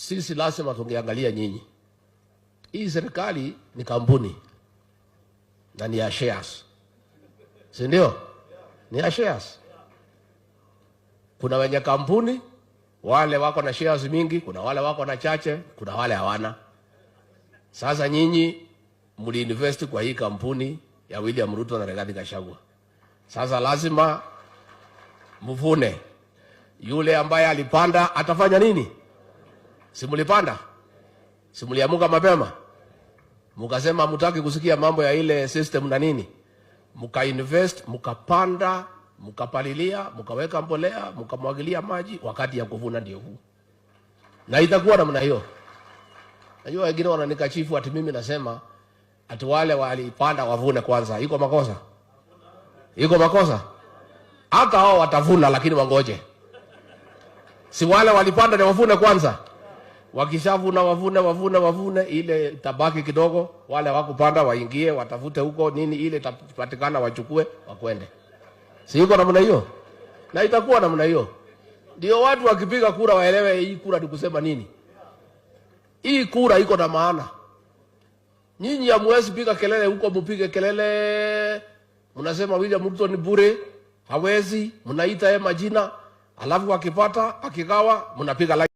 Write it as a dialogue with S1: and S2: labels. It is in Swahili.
S1: Sisi lazima tungeangalia nyinyi. Hii serikali ni kampuni na ni ya shares, si ndio? Ni ya shares. Kuna wenye kampuni wale wako na shares mingi, kuna wale wako na chache, kuna wale hawana. Sasa nyinyi mliinvest kwa hii kampuni ya William Ruto na Rigathi Gachagua. Sasa lazima mvune. Yule ambaye alipanda atafanya nini? Si mlipanda? Si mliamuka mapema? Mukasema mutaki kusikia mambo ya ile system na nini? Mukainvest, mukapanda, mukapalilia, mukaweka mbolea, mukamwagilia maji, wakati ya kuvuna ndio huu. Na itakuwa namna hiyo. Najua wengine wananikashifu ati mimi nasema ati wale walipanda wavune kwanza. Iko makosa? Iko makosa? Hata hao watavuna, lakini wangoje. Si wale walipanda ni wavune kwanza? Wakishavuna wavune wavune wavune, ile tabaki kidogo, wale wakupanda waingie watafute huko nini, ile itapatikana wachukue wakwende. Si iko namna hiyo? Na itakuwa namna hiyo. Ndio watu wakipiga kura waelewe hii kura ni kusema nini. Hii kura iko na maana. Nyinyi hamwezi piga kelele huko, mupige kelele, mnasema William Ruto ni bure, hawezi, mnaita yeye majina, alafu akipata akigawa, mnapiga like.